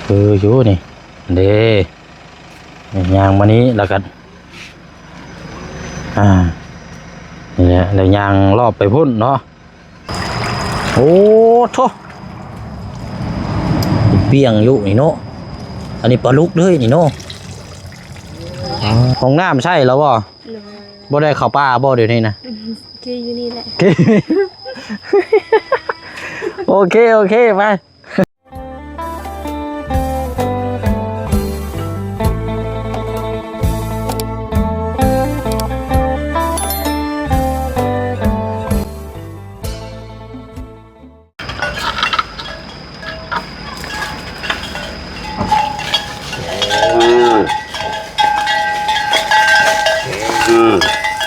ຄືຢູ່ນີ້ເດ້ ຍ່າງມານີ້ແລ້ວກໍ ອ່າ ນີ້ແຫຼະ ແລ້ວຍ່າງລອບໄປພຸ້ນເນາະ. ໂອ້ໂທ້ ປ່ຽງຢູ່ນີ້ເນາະ. ອັນນີ້ປາດຸກເລີຍນີ້ເນາະ. ຫ້ອງນ້ຳໃຊ້ແລ້ວບໍ່? ໂດຍ. ບໍ່ໄດ້ເຂົ້າປ່າບໍ່ດຽວນີ້ນະ? ອືມ ຄືຢູ່ນີ້ແຫຼະ. ໂອເຄ ໂອເຄ ໄປ.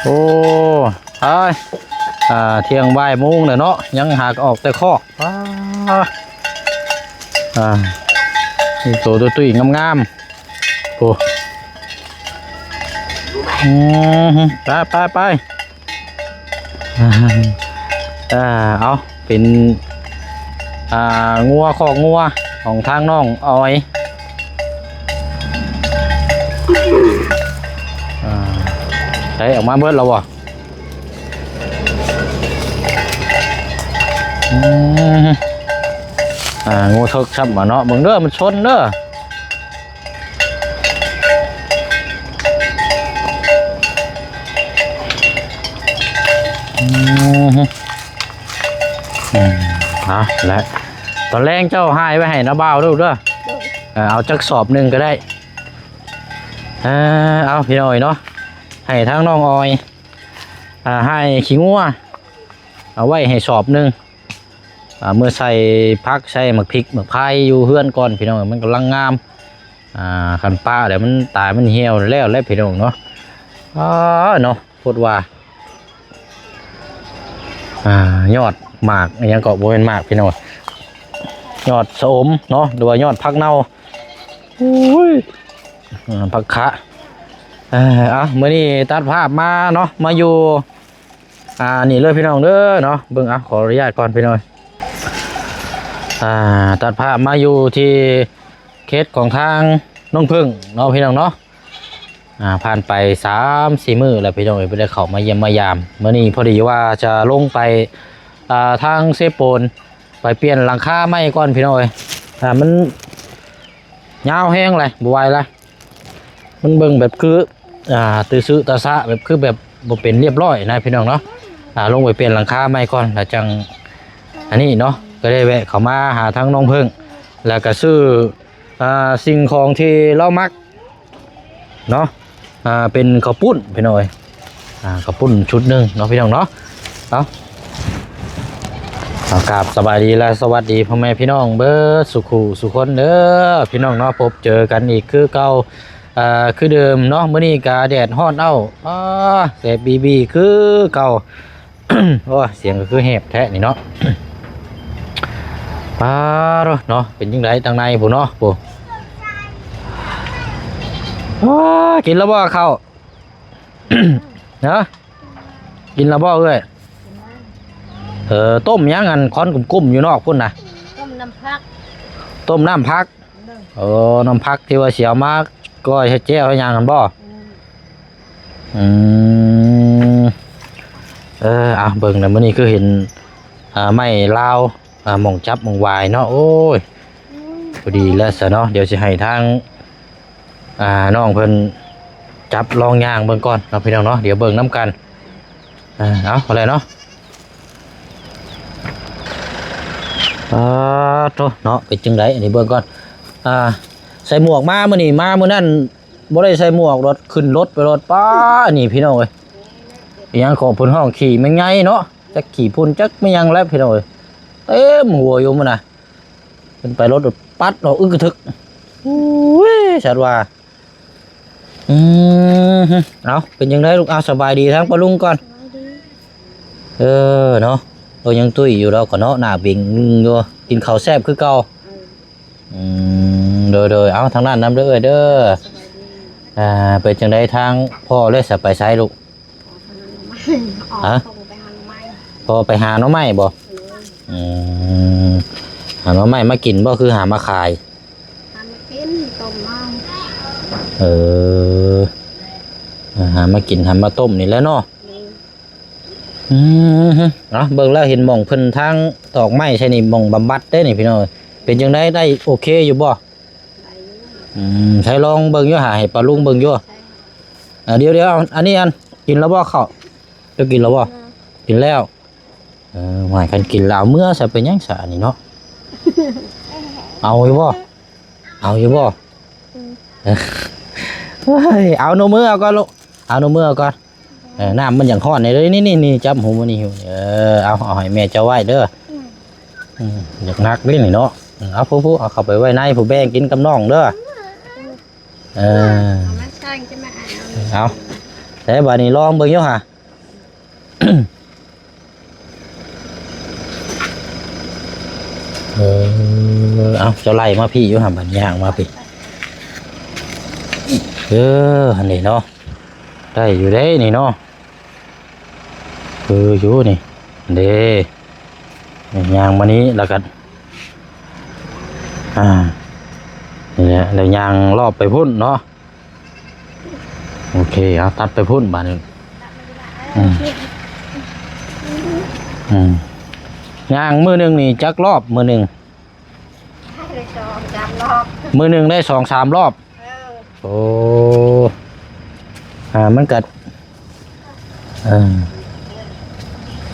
ໂອ້ ອ້າຍ ອ່າ ທ່ຽງບ່າຍໂມງແລ້ວເນາະ ຍັງຫາກະອອກແຕ່ຄອກ. ປ້າ ອ່າ ມີໂຕຕຸ້ຍໆ ງາມໆ ໂອ້ ອືມ ໄປໆໆ ອ່າ ເອົາ ເປັນ ອ່າ ງົວ ຄອກງົວຂອງທາງນ້ອງອອຍ. ອ່າ ໄດ້ອອກມາເບິດແລ້ວບໍ່? ອືມ ອ່າ ງູເຖິກຊ້ຳເນາະ ເບິ່ງເດີ ມັນຊົນເດີ. ອືມ ອືມ ເອົາ ແລະ ຕອນແລງເຈົ້າຫາຍໄວ້ໃຫ້ນ້າບ່າວເດີ ເດີ ໂດຍ ເອີ ເອົາຈັກສອບໜຶ່ງກໍໄດ້. ເອີ ເອົາ ພີ່ນ້ອງເນາະ ໃຫ້ທາງນ້ອງອອຍ ອ່າ ໃຫ້ຂີ້ງົວ ເອົາໄວ້ໃຫ້ສອບໜຶ່ງ ອ່າ ເມື່ອໃສ່ຜັກ ໃສ່ໝາກພິກ ໝາກພາຍຢູ່ເຮືອນກ່ອນ ພີ່ນ້ອງ ມັນກຳລັງງາມ. ອ່າ ຄັນປະແລ້ວມັນຕາຍ ມັນຫ່ຽວແລ້ວແຫຼະ ພີ່ນ້ອງເນາະ. ອ້າ ເນາະ ໂພດວ່າ ອ່າ ຍອດໝາກ ອີຫຍັງເກາະ ບໍ່ແມ່ນໝາກ ພີ່ນ້ອງ ຍອດຊະອົມເນາະ ຫຼືວ່າຍອດຜັກເນົ່າ. ໂອ້ຍ ອ່າ ຜັກຂະ ເອີ ອ່າ ມື້ນີ້ຕັດພາບມາເນາະ ມາຢູ່ ອ່າ ນີ້ເລີຍ ພີ່ນ້ອງເດີເນາະ. ເບິ່ງ ອ່າ ຂໍອະນຸຍາດກ່ອນ ພີ່ນ້ອງ. ອ່າ ຕັດພາບມາຢູ່ທີ່ເຂດຂອງທາງໜອງເຜິ້ງເນາະ ພີ່ນ້ອງເນາະ. ອ່າ ຜ່ານໄປສາມສີ່ມື້ແລ້ວ ພີ່ນ້ອງເອີຍ ບໍ່ໄດ້ເຂົ້າມາຢ້ຽມມາຢາມ. ມື້ນີ້ພໍດີວ່າຈະລົງໄປ ອ່າ ທາງເຊໂປນ ໄປປ່ຽນຫຼັງຄາໃໝ່ກ່ອນ ພີ່ນ້ອງເອີຍ. ອ່າ ມັນຍາວແຮງເລີຍ ບໍ່ໄຫວລະ. ມັນເບິ່ງແບບຄື ອ່າ ຕື່ຊຶຕາຊະ ແບບຄືແບບບໍ່ເປັນຮຽບຮ້ອຍນະ ພີ່ນ້ອງເນາະ. ອ່າ ລົງໄປປ່ຽນຫຼັງຄາໃໝ່ກ່ອນ ແລ້ວຈັ່ງ ອັນນີ້ເນາະ ກໍໄດ້ແວະເຂົ້າມາຫາທາງນ້ອງເຜິ້ງ ແລ້ວກໍຊື້ ອ່າ ສິ່ງຂອງທີ່ລາວມັກເນາະ. ອ່າ ເປັນເຂົ້າປຸ້ນ ພີ່ນ້ອງເອີຍ. ອ່າ ເຂົ້າປຸ້ນຊຸດໜຶ່ງເນາະ ພີ່ນ້ອງເນາະ. ເອົາ ເອົາ ກາບສະບາຍດີ ແລະ ສະຫວັດດີພໍ່ແມ່ພີ່ນ້ອງເບິດສູ່ຄູ່ສູ່ຄົນເດີ ພີ່ນ້ອງເນາະ. ພົບເຈີກັນອີກຄືເກົ່າ ອ່າ ຄືເດີມເນາະ. ມື້ນີ້ກະແດດຮ້ອນເອົ້າ ອ້າ ແສບບີບີຄືເກົ່າ. ໂອ້ຍ ສຽງກໍຄືແຫບແທ້ນີ້ເນາະ. ປາໂທ້ເນາະ ເປັນຈັ່ງໃດທາງໃນພຸ້ນເນາະ ໂອ້ ອ້າ ກິນແລ້ວບໍ່ເຂົ້າ? ຮະ ກິນແລ້ວບໍ່ເອື້ອຍ? ເອີ ຕົ້ມຫຍັງ ອັນຄວັນກຸ້ມໆຢູ່ນອກພຸ້ນນະ? ຕົ້ມນ້ຳຜັກ ຕົ້ມນ້ຳຜັກ. ເອີ ນ້ຳຜັກທີ່ວ່າຊິເອົາມາກ້ອຍເຮັດແຈ່ວເຮັດຫຍັງຫັ້ນບໍ່? ອືມ ເອີ ເອົາ ເບິ່ງນະ ມື້ນີ້ຄືເຫັນ ອ່າ ໄມ້ລາວ ອ່າ ໝ່ອງຈັບໝ່ອງຫວາຍເນາະ. ໂອ້ຍ ພໍດີແລ້ວຊະເນາະ. ດຽວຊິໃຫ້ທາງ ອ່າ ນ້ອງເພິ່ນຈັບລອງຍ່າງເບິ່ງກ່ອນເນາະ ພີ່ນ້ອງເນາະ. ດຽວເບິ່ງນຳກັນ ອ່າ ເອົາ ເອົາແຫຼະເນາະ. ປາໂທ້ເນາະ ເປັນຈັ່ງໃດ ອັນນີ້ເບິ່ງກ່ອນ. ອ່າ ໃສ່ໝວກມາມື້ນີ້ ມາມື້ນັ້ນບໍ່ໄດ້ໃສ່ໝວກ ລົດຂຶ້ນລົດໄປ ລົດ ປ້າ ນີ້ພີ່ນ້ອງເອີຍ ອີຫຍັງເກາະ ເພິ່ນຮ້ອງຂີ້ແມງໃຫຍ່ເນາະ ຈັກຂີ້ຝຸ່ນຈັກແມ່ນຫຍັງແຫຼະ ພີ່ນ້ອງເອີຍ ເຕັມຫົວຢູ່ມື້ນະ. ເພິ່ນໄປລົດປັດອອກອຶກກະທຶກ ໂອ້ຍ ສັດວ່າ. ອືມ ເອົາ ເປັນຈັ່ງໃດລູກ? ເອົາ ສະບາຍດີທາງປ້າລຸງກ່ອນ. ສະບາຍດີ ເອີ ເນາະ ໂຕຍັງຕຸ້ຍຢູ່ ລາວກໍເນາະ ໜ້າເບັງຢູ່. ກິນເຂົ້າແຊບຄືເກົ່າ? ເອີ ອືມ ໂດຍໆ ເອົາ ທາງນັ້ນນຳເດີເອື້ອຍເດີ. ສະບາຍດີ ອ່າ ເປັນຈັ່ງໃດທາງພໍ່ເລີຍ ສະໄປໃສລູກ? ອອກໄປຫາໜໍ່ໄມ້ ຮະ? ພໍ່ໄປຫາໜໍ່ໄມ້ ພໍ່ໄປຫາໜໍ່ໄມ້ບໍ່? ໂດຍ ອືມ ຫາໜໍ່ໄມ້ມາກິນບໍ່ ຄືຫາມາຂາຍ? ຫາມາ ຕົ້ມເອົາ ເອີ ຫາມາກິນຫາມາຕົ້ມນີ້ແຫຼະເນາະ. ໂດຍ ອືມ ເອົາ ເບິ່ງແລ້ວເຫັນໝ່ອງເພິ່ນທາງຕອກໄມ້ໃສ່ນີ້ ໝ່ອງບຳບັດເດ້ນີ້ພີ່ນ້ອງ. ເປັນຈັ່ງໃດ ໄດ້ໂອເຄຢູ່ບໍ່? ໄດ້ຢູ່. ອືມ ໃຊ້ລອງເບິ່ງຢູ່ຫາ ໃຫ້ປ້າລຸງເບິ່ງຢູ່. ໃຊ້ ອ່າ ດຽວໆ ອັນນີ້ອັນ ກິນແລ້ວບໍ່ເຂົ້າ? ເຈົ້າກິນແລ້ວບໍ່? ກິນແລ້ວ. ເອີ ຫວາຍ ຄັນກິນແລ້ວເມືອຊະ ເປັນຫຍັງຊະອັນນີ້ເນາະ. ເອົາຢູ່ບໍ່? ເອົາຢູ່ບໍ່? ອືມ ເອີ ເອົາໜູເມືອເອົາກ່ອນລູກ ເອົາໜູເມືອເອົາກ່ອນ. ເອີ ນ້ຳມັນຍັງຮ້ອນເດ້ ນີ້ໆໆ ຈັບຫູມັນນີ້ຢູ່. ເອີ ເອົາ ເອົາໃຫ້ແມ່ເຈົ້າໄວ້ເດີ. ອືມ ອືມ ຢາກໜັກເດ້ນີ້ເນາະ. ອືມ ເອົາ ຜູ້ໆ ເອົາເຂົ້າໄປໄວ້ໃນ ຜູ້ແບ່ງກິນກັບນ້ອງເດີ. ອືມ ເອີ ເອົາມາຊ່າງຈະມາອ່ານເອົາ ເອົາ ແຕ່ບາດນີ້ລອງເບິ່ງຢູ່ຫາ. ເອີ ເອົາ ເຈົ້າໄລ່ມາພີ້ຢູ່ຫາ ບັດຍ່າງມາພີ້. ເອີ ຫັ້ນເດ້ເນາະ ໄດ້ຢູ່ເດ້ນີ້ເນາະ. ຄືຢູ່ນີ້ເດ້ ຍ່າງມານີ້ແລ້ວກໍ ອ່າ ນີ້ແຫຼະ ແລ້ວຍ່າງລອບໄປພຸ້ນເນາະ. ໂອເຄ ເອົາ ຕັດໄປພຸ້ນບາດນີ້. ອືມ ອືມ ຍ່າງມື້ໜຶ່ງນີ້ຈັກລອບ? ມື້ໜຶ່ງ ສອງສາມລອບ ມື້ໜຶ່ງໄດ້ສອງສາມລອບ. ເອີ ໂອ້ ອ່າ ມັນກໍ ເອີ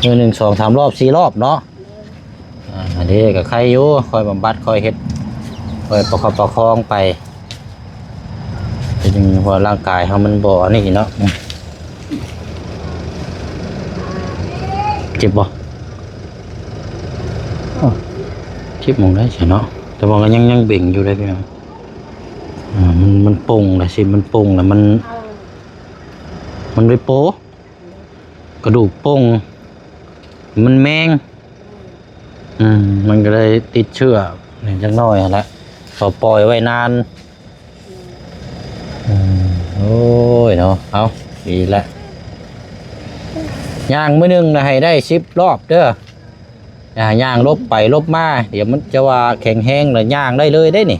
ມື້ໜຶ່ງສອງສາມລອບ ສີ່ລອບເນາະ. ອ່າ ອັນນີ້ກໍໄຄຢູ່ ຄ່ອຍບຳບັດ ຄ່ອຍເຮັດ ຄ່ອຍປະຄັບປະຄອງໄປ ເປັນ ເພາະວ່າຮ່າງກາຍເຮົາມັນບໍ່ອັນນີ້ເນາະ. ເຈັບບໍ່? ເຈັບໝ່ອງໃດຊັ້ນເນາະ? ແຕ່ວ່າກໍຍັງ ຍັງເບັງຢູ່ເດ້ພີ່ນ້ອງ. ອ່າ ມັນ ມັນປົ່ງລະຊິ ມັນປົ່ງລະ ມັນ ມັນໄປໂປະ ກະດູກປົ່ງ ມັນແມງ ອືມ ມັນກໍເລີຍຕິດເຊື້ອນີ້ຈັກໜ້ອຍຫັ້ນແຫຼະ ເຂົາປ່ອຍໄວ້ນານ. ອືມ ໂອ້ຍເນາະ ເອົາ ດີແຫຼະ ຍ່າງມື້ໜຶ່ງນະໃຫ້ໄດ້ສິບລອບເດີ. ອ່າ ຍ່າງຫຼົບໄປຫຼົບມາ ດຽວມັນຈະວ່າແຂງແຮງແລ້ວຍ່າງໄດ້ເລີຍເດ້ນີ້.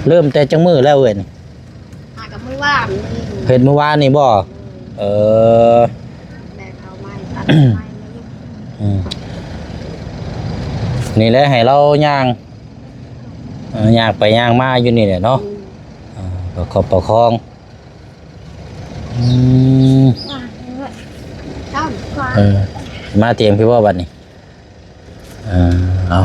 ເລີ່ມແຕ່ຈັກມື້ແລ້ວເອີຍນີ້? ຫາກັບມື້ວານນີ້ ເຮັດມື້ວານນີ້ບໍ່? ເອີ ແບກເອົາໄມ້ ຕັດໄມ້ ອືມ ນີ້ແຫຼະ ໃຫ້ລາວຍ່າງ ເອີ ຍ່າງໄປຍ່າງມາຢູ່ນີ້ແຫຼະເນາະ. ອືມ ເອີ ປະຄັບປະຄອງ. ອືມ ເອີ ມາຕຽງພີ່ບໍ່ບັດນີ້? ເອີ ເອົາ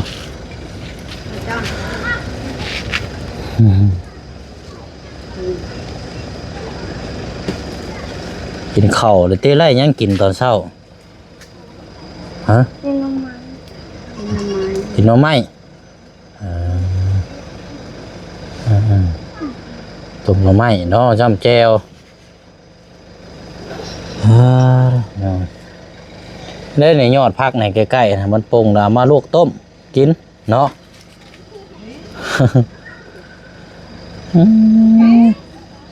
ກິນເຂົ້າແລ້ວຕິ ໄດ້ຫຍັງກິນຕອນເຊົ້າ? ຮະ? ກິນໜໍ່ໄມ້ ກິນໜໍ່ໄມ້ ກິນໜໍ່ໄມ້. ເອີ ເອີ ເອີ ຕົ້ມໜໍ່ໄມ້ເນາະ ຈ້ຳແຈ່ວ. ອ່າ ເນາະ ແລ້ວນີ້ຍອດຜັກໃນໃກ້ໆນະ ມັນປົ່ງແລ້ວເອົາມາລວກຕົ້ມກິນເນາະ. ອືມ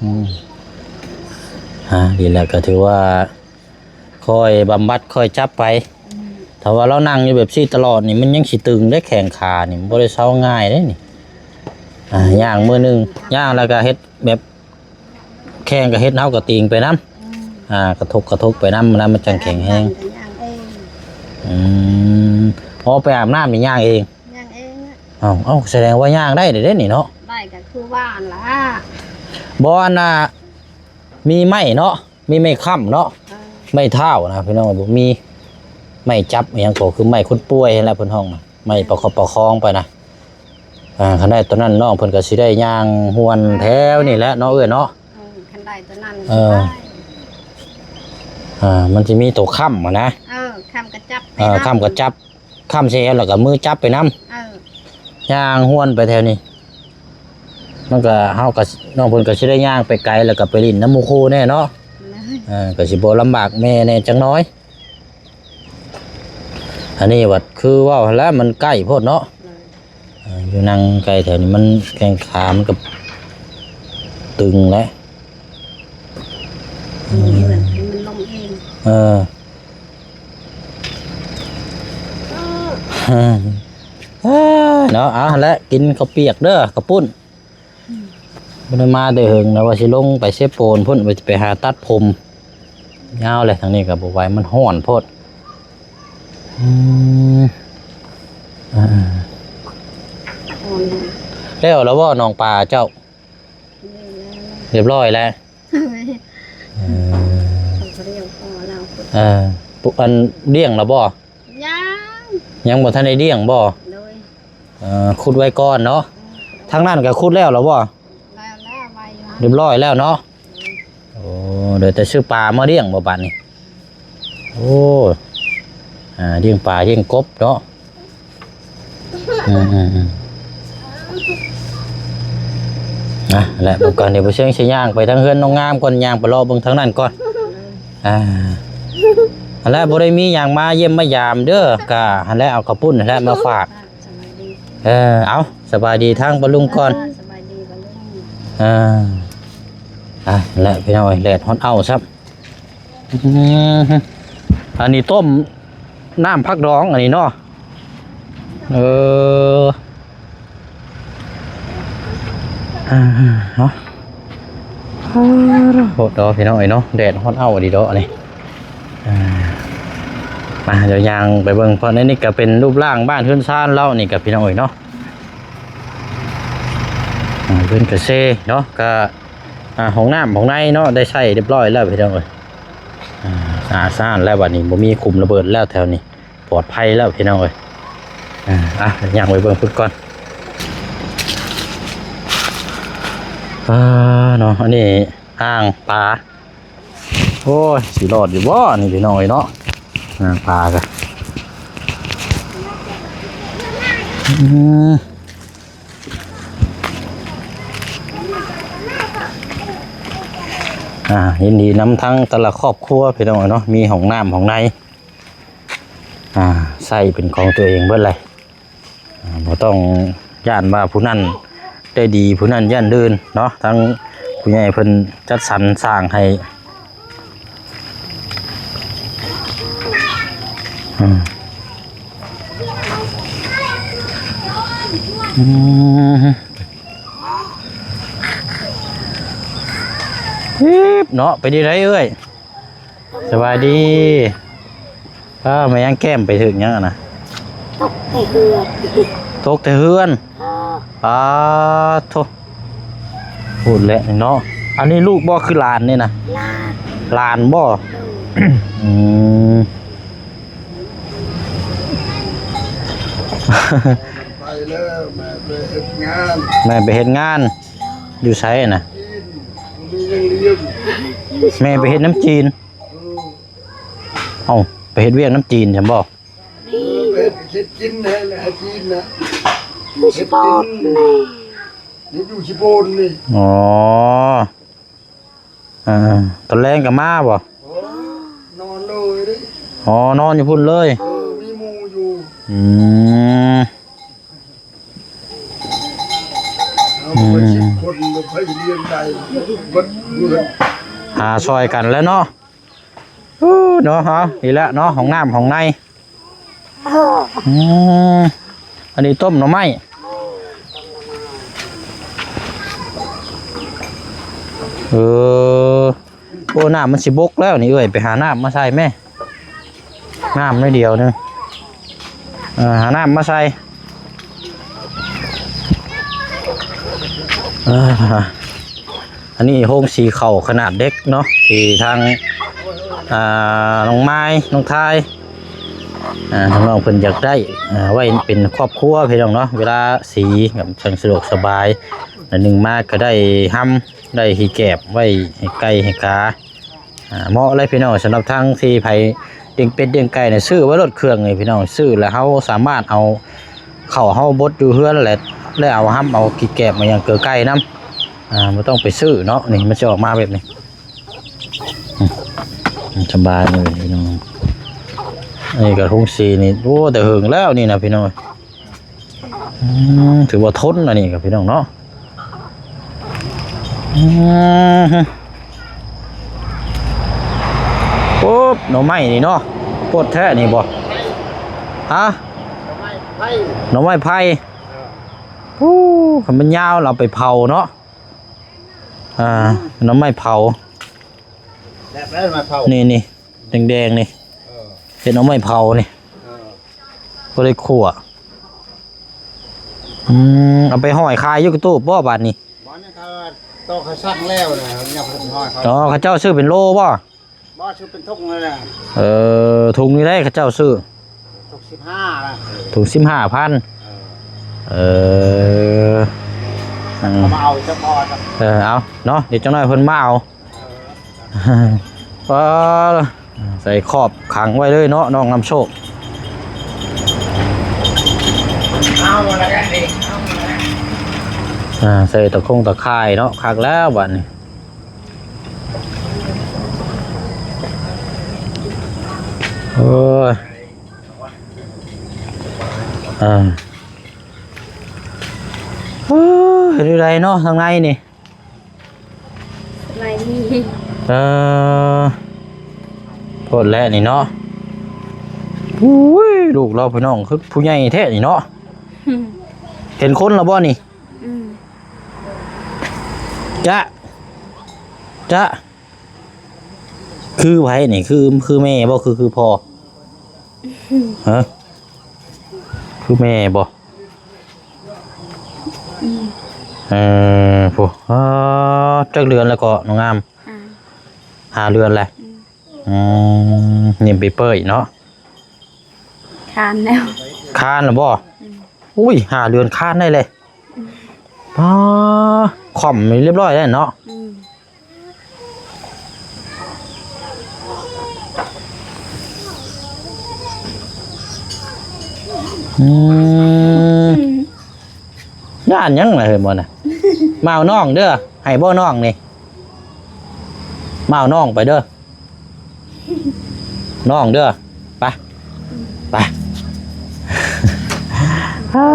ອືມ ອ່າ ດີແລ້ວ ກໍຖືວ່າ ຄ່ອຍບຳບັດຄ່ອຍຈັບໄປ. ອືມ ຖ້າວ່າລາວນັ່ງຢູ່ແບບຊີ້ຕະຫຼອດນີ້ ມັນຍັງຊິຕຶງເດ້ ແຂ້ງຂານີ້ ມັນບໍ່ໄດ້ເຊົາງ່າຍເດ້ນີ້. ອ່າ ຍ່າງມື້ໜຶ່ງ ຍ່າງແລ້ວກໍເຮັດແບບ ແຂ້ງກໍເຮັດ ເຮົາກໍຕີງໄປນຳ. ອືມ ອ່າ ກະທົກ ກະທົກໄປນຳ ນຳມັນຈັ່ງແຂງແຮງ. ອືມ ອໍ ໄປອາບນ້ຳນີ້ຍ່າງເອງ? ຍ່າງເອງ. ເອົ້າ ເອົ້າ ສະແດງວ່າຍ່າງໄດ້ເດ້ນີ້ເນາະ. ໄດ້ກໍຄືວ່າຫັ້ນລະ ບໍ່ ອັນນ່າ ມີໄມ້ເນາະ ມີໄມ້ຄ້ຳເນາະ. ເອີ ໄມ້ທ້າວນະພີ່ນ້ອງ ບໍ່ມີໄມ້ຈັບອີ່ຫຍັງ ກໍຄືໄມ້ຄົນປ່ວຍຫັ້ນແຫຼະເພິ່ນຮ້ອງນະ ໄມ້ປະຄັບປະຄອງໄປນະ. ອ່າ ຄັນໄດ້ຕົວນັ້ນນ້ອງເພິ່ນກໍຊິໄດ້ຍ່າງຮວນແຖວນີ້ແຫຼະເນາະ ເອື້ອຍເນາະ. ເອີ ຄັນໄດ້ຕົວນັ້ນ ເອີ ໄດ້ ອ່າ ມັນຊິມີຕົວຄ້ຳຫັ້ນນະ. ເອີ ຄ້ຳກໍຈັບໄປ ເອີ ນຳ ຄ້ຳກໍຈັບ ຄ້ຳໃສ່ແອວແລ້ວກໍມືຈັບໄປນຳ. ເອີ ຍ່າງຮວນໄປແຖວນີ້ ມັນກໍ ເຮົາກໍ ນ້ອງເພິ່ນກໍຊິໄດ້ຍ່າງໄປໄກ ແລ້ວກໍໄປຫຼິ້ນນຳໝູ່ຄູ່ແດ່ເນາະ. ເອີ ກໍຊິບໍ່ລຳບາກແມ່ແດ່ຈັກໜ້ອຍ. ອັນນີ້ບັດຄືເວົ້າຫັ້ນແຫຼະ ມັນໃກ້ໂພດເນາະ. ເອີ ຢູ່ນັ່ງໃກ້ແຖວນີ້ ມັນແຂ້ງຂາມັນກໍຕຶງແຫຼະ. ເອີ ມັນລົງເອງ. ເອີ ເອີ ເນາະ ເອົາແຫຼະ ກິນເຂົ້າປຽກເດີ ເຂົ້າປຸ້ນ. ບໍ່ໄດ້ມາແຕ່ເຫິງແລ້ວ ວ່າຊິລົງໄປເຊໂປນພຸ້ນ ວ່າຊິໄປຫາຕັດຜົມ ຍາວແຫຼະ ທາງນີ້ກໍບໍ່ໄຫວ ມັນຮ້ອນໂພດ. ອືມ ອ່າ ແລ້ວລະບໍ່ ໜອງປາເຈົ້າ? ແລ້ວ ຮຽບຮ້ອຍແລ້ວ. ເອີ ເຂົາກໍລ້ຽງພໍລາວພຸ້ນ. ເອີ ປຸ ອັນລ້ຽງລະບໍ່? ຍັງ ຍັງບໍ່ທັນໄດ້ລ້ຽງບໍ່? ໂດຍ. ເອີ ຂຸດໄວ້ກ່ອນເນາະ. ອືມ ທາງນັ້ນກໍຂຸດແລ້ວລະບໍ່? ແລ້ວ ແລ້ວ ໄວ້ຢູ່ ຮຽບຮ້ອຍແລ້ວເນາະ. ໂດຍ. ໂອ້ ເຫຼືອແຕ່ຊື້ປາມາລ້ຽງບໍ່ບາດນີ້? ໂອ້ ອ່າ ລ້ຽງປາລ້ຽງກົບເນາະ. ອືມໆໆ ອ່ະ ແລະ ເບິ່ງກ່ອນ ດຽວບໍ່ເຊີງຊິຍ່າງໄປທາງເຮືອນນ້ອງງາມກ່ອນ ຍ່າງໄປເລາະເບິ່ງທາງນັ້ນກ່ອນ. ອ່າ ຫັ້ນແຫຼະ ບໍ່ໄດ້ມີຫຍັງມາຢ້ຽມມາຢາມເດີ ກະຫັ້ນແຫຼະ ເອົາເຂົ້າປຸ້ນຫັ້ນແຫຼະມາຝາກ. ສະບາຍດີ. ເອີ ເອົາ ສະບາຍດີທາງປ້າລຸງກ່ອນ. ເອີ ສະບາຍດີປ້າລຸງ. ອ່າ ອ່ະ ແລະ ພີ່ນ້ອງເອີຍ ແດດຮ້ອນເອົ້າຊ້ຳ. ອືມ ອັນນີ້ຕົ້ມນ້ຳຜັກດອງ ອັນນີ້ເນາະ. ເອີ ອ່າ ເນາະ ໂຫດເນາະ ພີ່ນ້ອງເອີຍເນາະ ແດດຮ້ອນເອົ້າອີ່ຫຼີເນາະ ອັນນີ້. ອ່າ ມາ ດຽວຍ່າງໄປເບິ່ງ ເພາະໃນນີ້ກໍເປັນຮູບຮ່າງບ້ານເຮືອນຊານລາວນີ້ກໍ ພີ່ນ້ອງເອີຍເນາະ. ອ່າ ເຮືອນກະເຊເນາະ ກະ ອ່າ ຫ້ອງນ້ຳຫ້ອງໃນເນາະ ໄດ້ໃຊ້ຮຽບຮ້ອຍແລ້ວ ພີ່ນ້ອງເອີຍ. ອ່າ ສະອາດສະອ້ານແລ້ວ ບັດນີ້ບໍ່ມີຂຸມລະເບີດແລ້ວ ແຖວນີ້ປອດໄພແລ້ວ ພີ່ນ້ອງເອີຍ. ອ່າ ອ່ະ ຍ່າງໄປເບິ່ງພຸ້ນກ່ອນ. ອ່າ ເນາະ ອັນນີ້ອ່າງປາ. ໂອ້ຍ ຊິລອດຢູ່ບໍ່ນີ້ ພີ່ນ້ອງເອີຍເນາະ. ອ່າ ປາກະ ອືມ ອ່າ ຍິນດີນຳທັງແຕ່ລະຄອບຄົວ ພີ່ນ້ອງເອີຍເນາະ ມີຫ້ອງນ້ຳຫ້ອງໃນ ອ່າ ໃຊ້ເປັນຂອງຕົວເອງເບິດເລີຍ. ອ່າ ບໍ່ຕ້ອງຢ້ານວ່າຜູ້ນັ້ນໄດ້ດີ ຜູ້ນັ້ນຢ້ານເດີ່ນເນາະ ທາງຜູ້ໃຫຍ່ເພິ່ນຈັດສັນສ້າງໃຫ້. ອືມ ອືມ ຮີບເນາະ ເປັນຈັ່ງໃດເອື້ອຍ? ສະບາຍດີ ປ້າ ແມ່ນຫຍັງແກ້ມໄປຖືກຫຍັງຫັ້ນນະ? ຕົກແຕ່ເຮືອນ ຕົກແຕ່ເຮືອນ. ເອີ ປາໂທ້ ພຸ້ນແຫຼະເນາະ. ອັນນີ້ລູກບໍ່ ຄືຫຼານນີ້ນະ? ຫຼານ ຫຼານບໍ່? ໂດຍ. ອືມ ໄປແລ້ວ ແມ່ໄປເຮັດງານ ແມ່ໄປເຮັດງານ. ຢູ່ໃສນະ? ຈີນ ບໍ່ມີຫຍັງລ້ຽງ ແມ່ໄປເຮັດນຳຈີນ. ເອີ ເອົ້າ ໄປເຮັດວຽກນຳຈີນຊັ້ນບໍ່? ເອີ ໄປເຮັດ ເຮັດກິນໃຫ້ ໃຫ້ຈີນນະ ຢູ່ສະປອນນີ້ ຢູ່ສະປອນນີ້. ອໍ ເອີ ຕອນແລງກໍມາບໍ່? ໂອ້ ນອນເລີຍເດ້. ອໍ ນອນຢູ່ພຸ້ນເລີຍ. ເອີ ມີໝູ່ຢູ່. ອືມ ເຮົາເບິດສິບຄົນ ບໍ່ໃຜລ້ຽງໄດ້ ເບິດເຮືອນ ຫາຊ່ອຍກັນແຫຼະເນາະ. ໂອ້ ເນາະ ເອົາ ນີ້ແຫຼະເນາະ ຫ້ອງນ້ຳຫ້ອງໃນ. ອືມ ອັນນີ້ຕົ້ມໜໍ່ໄມ້. ເອີ ໂອ້ ນ້ຳມັນຊິບົກແລ້ວນີ້ເອື້ອຍ ໄປຫານ້ຳມາໃສ່ແມ້. ນ້ຳໜ້ອຍດຽວໜຶ່ງ ເອີ ຫານ້ຳມາໃສ່. ເອີ ອັນນີ້ໂຮງສີເຂົ້າຂະໜາດເດັກເນາະ ທີ່ທາງ ອ່າ ນ້ອງມາຍ ນ້ອງທາຍ ອ່າ ທາງນ້ອງເພິ່ນຢາກໄດ້ ອ່າ ໄວ້ເປັນຄອບຄົວ ພີ່ນ້ອງເນາະ ເວລາສີກໍຈັ່ງສະດວກສະບາຍ ໜ້ອຍໜຶ່ງມາກໍໄດ້ຮຳ ໄດ້ຂີ້ແກບໄວ້ໃຫ້ໄກ່ໃຫ້ກາ. ອ່າ ເໝາະເລີຍພີ່ນ້ອງ ສຳລັບທາງທີ່ໃຜລ້ຽງເປັດລ້ຽງໄກ່ນີ້ ຊື້ໄວ້ໂລດເຄື່ອງນີ້ພີ່ນ້ອງ ຊື້ແລ້ວເຮົາສາມາດເອົາເຂົ້າເຮົາບົດຢູ່ເຮືອນແຫຼະ ແລ້ວເອົາຮຳເອົາຂີ້ແກບມາຫຍັງເກີໄກ່ນຳ ອ່າ ບໍ່ຕ້ອງໄປຊື້ເນາະ. ນີ້ມັນຊິອອກມາແບບນີ້ ອືມ ສະບາຍເລີຍພີ່ນ້ອງ. ອັນນີ້ກໍທຸງສີນີ້ ໂອ້ ແຕ່ເຫິງແລ້ວນີ້ນະພີ່ນ້ອງ. ອືມ ຖືວ່າທົນອັນນີ້ກໍພີ່ນ້ອງເນາະ. ອືມ ໂອ້ ໜໍ່ໄມ້ນີ້ເນາະ ໂພດແທ້ນີ້ບໍ່? ຮະ? ໜໍ່ໄມ້ໄຜ່. ເອີ ໂອ້ ຄັນມັນຍາວ ເຮົາເອົາໄປເຜົາເນາະ. ອ່າ ໜໍ່ໄມ້ເຜົາ ແບບໃດໜໍ່ໄມ້ເຜົາ? ນີ້ໆ ແດງໆ ນີ້. ເອີ ເຮັດໜໍ່ໄມ້ເຜົານີ້. ເອີ ບໍ່ໄດ້ຂົ້ວ. ອືມ ເອົາໄປຫ້ອຍຂາຍຢູ່ກະຕູບບໍ່ບາດນີ້? ບໍ່ ຍັງ ເຂົາ ຕອນເຂົາສັ່ງແລ້ວນະ ຍັງບໍ່ທັນຮອດເຂົາ. ອໍ ເຂົາເຈົ້າຊື້ເປັນໂລບໍ່? ບໍ່ ຊື້ເປັນຖົງເລີຍນະ. ເອີ ຖົງນີ້ໄດ໋ ເຂົາເຈົ້າຊື້ ຖົງສິບຫ້ານະ. ຖົງສິບຫ້າພັນ. ເອີ ເອີ ເຂົາມາເອົາສະເພາະ. ເອີ ເອົາເນາະ ດຽວຈັກໜ້ອຍເພິ່ນມາເອົາ. ເອີ ໃສ່ຂອບຂັງໄວ້ເລີຍເນາະ ນ້ອງນຳໂຊກ. ເອົາລະ ເອົາລະ ອ່າ ໃສ່ຕະຄົງຕະຂ່າຍເນາະ ຄັກແລ້ວບາດນີ້. ໂອ້ຍ ອ່າ ໂອ້ຍ ເຮັດແນວໃດເນາະ ທາງໃນນີ້? ສະບາຍດີ. ເອີ ໂພດແຫຼະນີ້ເນາະ. ໂອ້ຍ ລູກລາວພີ່ນ້ອງ ຄືຜູ້ໃຫຍ່ແທ້ນີ້ເນາະ. ເຫັນຄົນລະບໍ່ນີ້? ອືມ ຈະ ຈະ ຄືໃຜນີ້? ຄື ຄືແມ່ບໍ່? ຄື ຄືພໍ່? ຮະ? ຄືແມ່ບໍ່? ອືມ ເອີ ຜູ້ ອໍ ຈັກເດືອນແລ້ວເກາະ ນ້ອງງາມ? ຫ້າ ຫ້າເດືອນແລ້ວ. ອືມ ອືມ ຍິ້ມເປີຍໆເນາະ. ຄານແລ້ວ ຄານແລ້ວບໍ່? ອືມ ອຸ້ຍ ຫ້າເດືອນຄານໄດ້ເລີຍ. ອືມ ປ້າ ຄ່ອມຮຽບຮ້ອຍແລ້ວເນາະ. ອືມ ອືມ ຢ້ານຫຍັງລະເຮີ້ຍ ບໍ່ນະ? ມາເອົານ້ອງເດີ້ ໃຫ້ບໍ່ນ້ອງນີ້? ມາເອົານ້ອງໄປເດີ້ ນ້ອງເດີ້ ໄປ ໄປ. ອ້າ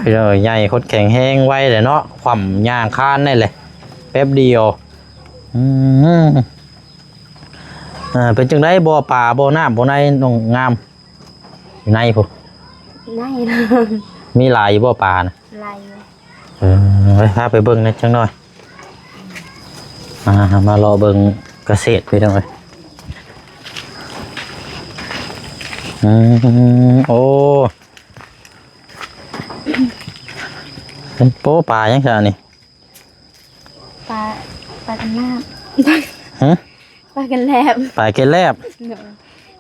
ພີ່ນ້ອງເອີຍ ໃຫຍ່ຄົນແຂງແຮງໄວແຫຼະເນາະ ຄວ່ຳຍ່າງຄານໄດ້ແຫຼະ ແປັບດຽວ. ອືມ ອ່າ ເປັນຈັ່ງໃດບໍ່ປາບໍ່ນ້ຳບໍ່ໃນ ນ້ອງງາມ? ຢູ່ໃນພຸ້ນ ໃນ ມີຫຼາຍຢູ່ບໍ່ປານະ? ຫຼາຍຢູ່. ເອີ ໄປ ພາໄປເບິ່ງແດ່ຈັກໜ້ອຍ. ອ່າ ມາເລາະເບິ່ງກະເສດພີ່ນ້ອງເອີຍ. ອືມ ໂອ້ ເປັນໂປ້ປາຫຍັງຊະນີ້? ປາ ປາກັນນ້ຳ. ຫຶ? ປາກັນແລບ ປາກັນແລບ. ໂດຍ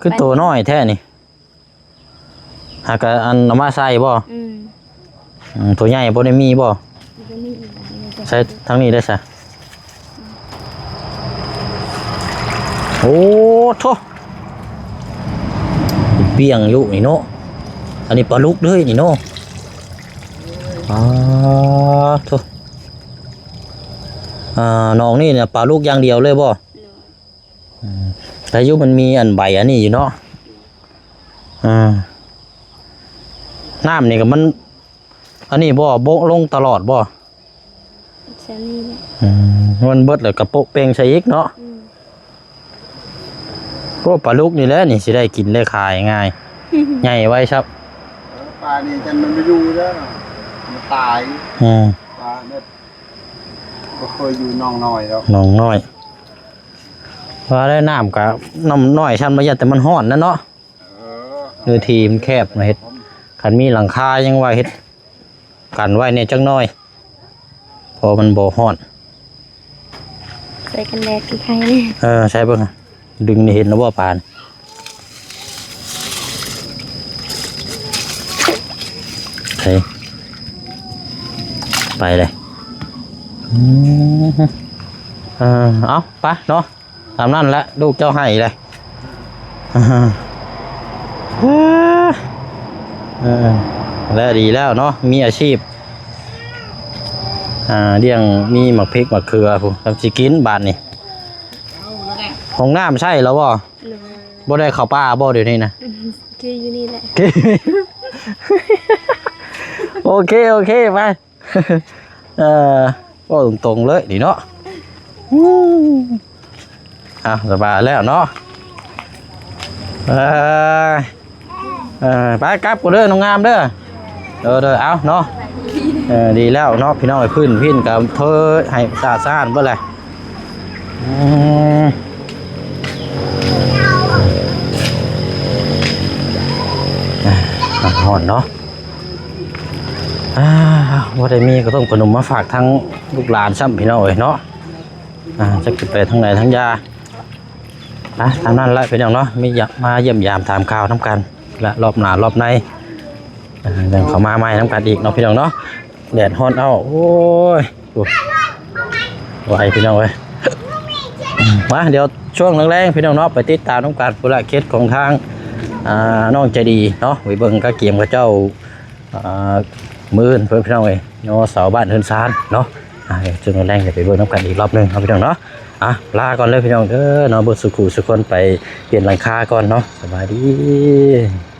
ຄືໂຕນ້ອຍແທ້ນີ້. ຫາກະອັນເອົາມາໃສ່ບໍ່? ອືມ ອືມ ໂຕໃຫຍ່ບໍ່ໄດ້ມີບໍ່? ບໍ່ມີອີກ ໃສ່ທາງນີ້ໄດ້ຊະ. ໂອ້ໂທ້ ປ່ຽງຢູ່ນີ້ເນາະ. ອັນນີ້ປາດຸກເດີນີ້ເນາະ. ປາໂທ້ ອ່າ ໜອງນີ້ນະປາດຸກຢ່າງດຽວເລີຍບໍ່? ໂດຍ ອືມ ແຕ່ຢູ່ມັນມີອັນໃບອັນນີ້ຢູ່ເນາະ. ອ່າ ນ້ຳນີ້ກໍມັນ ອັນນີ້ບໍ່ ໂບະລົງຕະຫຼອດບໍ່? ແຊວນີ້ແຫຼະ. ອືມ ມັນເບິດແລ້ວກໍໂປະເປ່ງໃສ່ອີກເນາະ. ອືມ ໂອ້ ປາດຸກນີ້ແຫຼະນີ້ ຊິໄດ້ກິນໄດ້ຂາຍງ່າຍ ໃຫຍ່ໄວຊັບ. ເອີ ປານີ້ຈັນມັນບໍ່ຢູ່ແລ້ວ ມັນຕາຍ. ອືມ ປາແບບ ບໍ່ເຄີຍຢູ່ໜອງນ້ອຍດອກ ໜອງນ້ອຍ. ວ່າແລ້ວນ້ຳກະ ນ້ຳນ້ອຍຊ່ຳໄດ້ ແຕ່ມັນຮ້ອນນະເນາະ. ເອີ ເນື້ອທີ່ມັນແຄບນະ ເຮັດ ຄັນມີຫຼັງຄາຍັງວ່າເຮັດກັນໄວ້ແດ່ຈັກໜ້ອຍ ເພາະມັນບໍ່ຮ້ອນ. ໃສ່ກັນແດດຄືໃຄແດ່. ເອີ ໃສ່ເບິ່ງ ດຶງນີ້ເຫັນແລ້ວບໍ່ປານ? ໃສ່ ໄປເລີຍ. ອືມ ເອີ ເອົາ ໄປເນາະ. ຕາມນັ້ນແຫຼະ ລູກເຈົ້າໃຫ້ເລີຍ. ເອີ ແລະດີແລ້ວເນາະ ມີອາຊີບ ອ່າ ລ້ຽງ ມີໝາກເຜັກໝາກເຂືອພຸ້ນ ກຳຊິກິນບາດນີ້. ຫ້ອງນ້ຳໃຊ້ແລ້ວບໍ່? ໂດຍ ບໍ່ໄດ້ເຂົ້າປ່າບໍ່ດຽວນີ້ນະ? ອືມ ຄືຢູ່ນີ້ແຫຼະ. ໂອເຄ ໂອເຄ ໄປ. ເອີ ເວົ້າຕົງໆເລີຍນີ້ເນາະ. ອືມ ອ່ະ ສະບາຍແລ້ວເນາະ. ເອີ ເອີ ໄປກັບກ່ອນເດີນ້ອງງາມເດີ. ເອີ ເດີ ເອົາເນາະ. ເອີ ດີແລ້ວເນາະ ພີ່ນ້ອງເອີຍ ພື້ນພິນກໍເທີໃຫ້ສະອາດສະອ້ານເບິດແຫຼະ. ອືມ ອາ ຮ້ອນເນາະ. ອາ ບໍ່ໄດ້ມີຂະໜົມມາຝາກທາງລູກຫຼານຊ້ຳ ພີ່ນ້ອງເອີຍເນາະ. ອາ ຈັກຊິໄປທາງໃດທາງຢາ. ອາ ຕາມນັ້ນລະພີ່ນ້ອງເນາະ ມີຢາ ມາຢ້ຽມຢາມຖາມຂ່າວນຳກັນລະ ລອບໜ້າລອບໃນ ອາ ຍັງເຂົ້າມາໃໝ່ນຳກັນອີກເນາະ ພີ່ນ້ອງເນາະ. ແດດຮ້ອນເອົາ ໂອ້ຍ ໂອ້ ໄວ ພີ່ນ້ອງເອີຍ. ມາ ດຽວຊ່ວງແລງໆ ພີ່ນ້ອງເນາະ ໄປຕິດຕາມນຳກັນພຸ້ນລະ ເຂດຂອງທາງ ອາ ນ້ອງໃຈດີເນາະ ໄປເບິ່ງກະກຽມເຂົາເຈົ້າ ອາ ມື້ອື່ນເພິ່ນ ພີ່ນ້ອງເອີຍເນາະ ເສົາບ້ານເຮືອນຊານເນາະ. ອາ ເຊິ່ງແລງຈະໄປເບິ່ງນຳກັນອີກລອບໜຶ່ງເນາະ ພີ່ນ້ອງເນາະ. ອາ ລາກ່ອນເລີຍ ພີ່ນ້ອງເດີເນາະ ເບິດສູ່ຄູ່ສູ່ຄົນ ໄປປ່ຽນຫຼັງຄາກ່ອນເນາະ. ສະບາຍດີ.